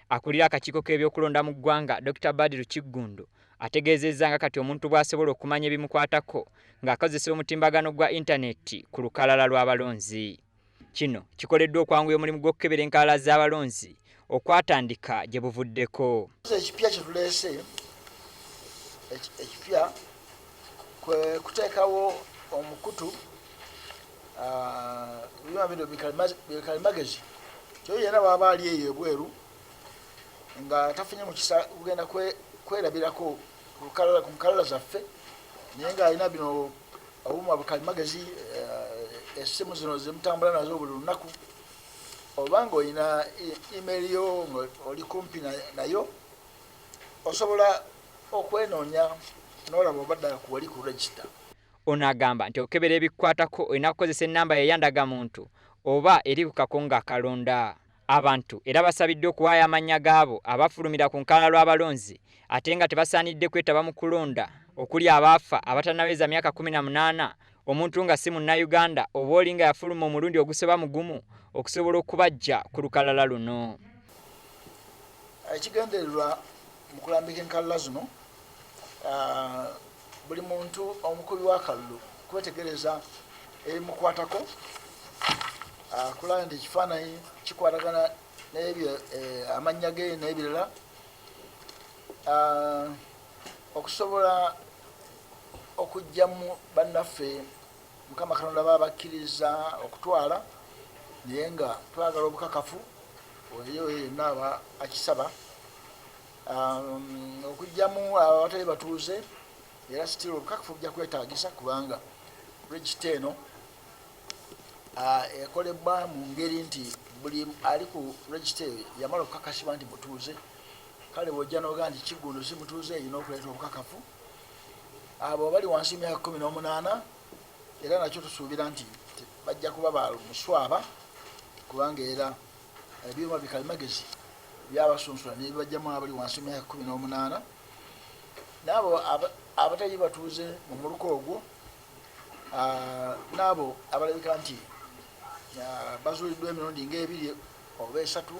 Akulira akakiiko k'ebyokulonda mu ggwanga, Dr Badiru Kiggundu, ategeezezza nga kati omuntu bw'asobola okumanya ebimukwatako ng'akozesa omutimbagano gwa intaneti ku lukalala lw'abalonzi. Kino kikoleddwa okwanguya omulimu gw'okukebera enkalala z'abalonzi okwatandika gye buvuddeko. Ekipya kye tuleese ekipya kwe kuteekawo omukutu, ebyuma bino bikalimagezi, kyo yenna bw'aba ali eyo ebweru nga tafunye mukisa kugenda kwerabirako ku nkalala zaffe, naye ng'alina bino obuuma bukalimagezi, essimu zino zemutambula nazo buli lunaku, oba ng'olina email yo ng'oli kumpi nayo, osobola okwenoonya n'olaba oba ddala kuwali ku register. Ono agamba nti okukebera ebikukwatako olina kukozesa ennamba ye ey'endagamuntu oba eri ku kakonge akalonda. Abantu era basabiddwa okuwaayo amannya gaabo abafulumira ku nkalala lw'abalonzi ate nga tebasaanidde kwetaba mu kulonda, okuli abaafa abatannaweza myaka 18, omuntu nga si Munnayuganda oba oli nga yafuluma omulundi ogusoba mu gumu okusobola okubaggya ku lukalala luno. Ekigendererwa mu kulambika enkalala zino, buli muntu omukubi w'akalulu kwetegereza ebimukwatako, kulaba nti ekifaananyi kikwatagana n'ebyo, amannya ge n'ebirala, okusobola okuggyamu bannaffe Mukama Katonda baba bakkiriza okutwala, naye nga twagala obukakafu oyo yenna aba akisaba, okuggyamu abatali batuuze. Era still obukakafu bujja kwetaagisa kubanga register eno ekolebwa mu ngeri nti buli ali ku register eyo yamala okukakasibwa nti mutuuze. Kale bw'ojja n'ogamba nti Kiggundu si mutuuze, erina okuleeta obukakafu. Abo abali wansi y'emyaka 18 era nakyo tusuubira nti bajja kuba ba muswaba, kubanga era ebyuma bikalimagezi byabasunsula nebibajjamu abali wansi y'emyaka 18 n'abo abatali batuuze mu muluka ogwo, n'abo abalabika nti bazuuliddwa emirundi ng'ebiri oba esatu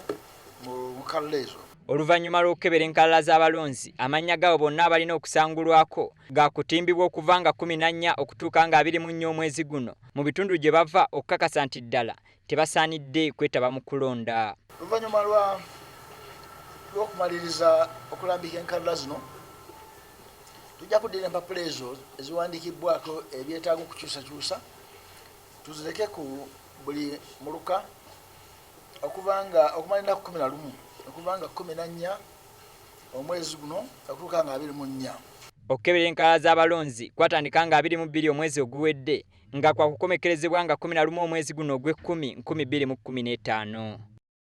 mu nkalala ezo. Oluvannyuma lw'okukebera enkalala z'abalonzi, amannya gaabo bonna abalina okusangulwako gaakutimbibwa okuva nga 14 okutuuka nga 24 omwezi guno mu bitundu gye bava okukakasa nti ddala tebasaanidde kwetaba mu kulonda. Oluvannyuma lw'okumaliriza okulambika enkalala zino, tujja kuddira empapula ezo eziwandiikibbwako ebyetaaga okukyusakyusa tuzireke ku buli muluka okubanga okumala ennaku 11, okuva nga 14 omwezi guno okutuuka nga 24. Okukebera enkalala z'abalonzi kwatandika nga 22 omwezi oguwedde nga kwa kukomekkerezebwa nga 11 omwezi guno ogw'ekkumi 2015.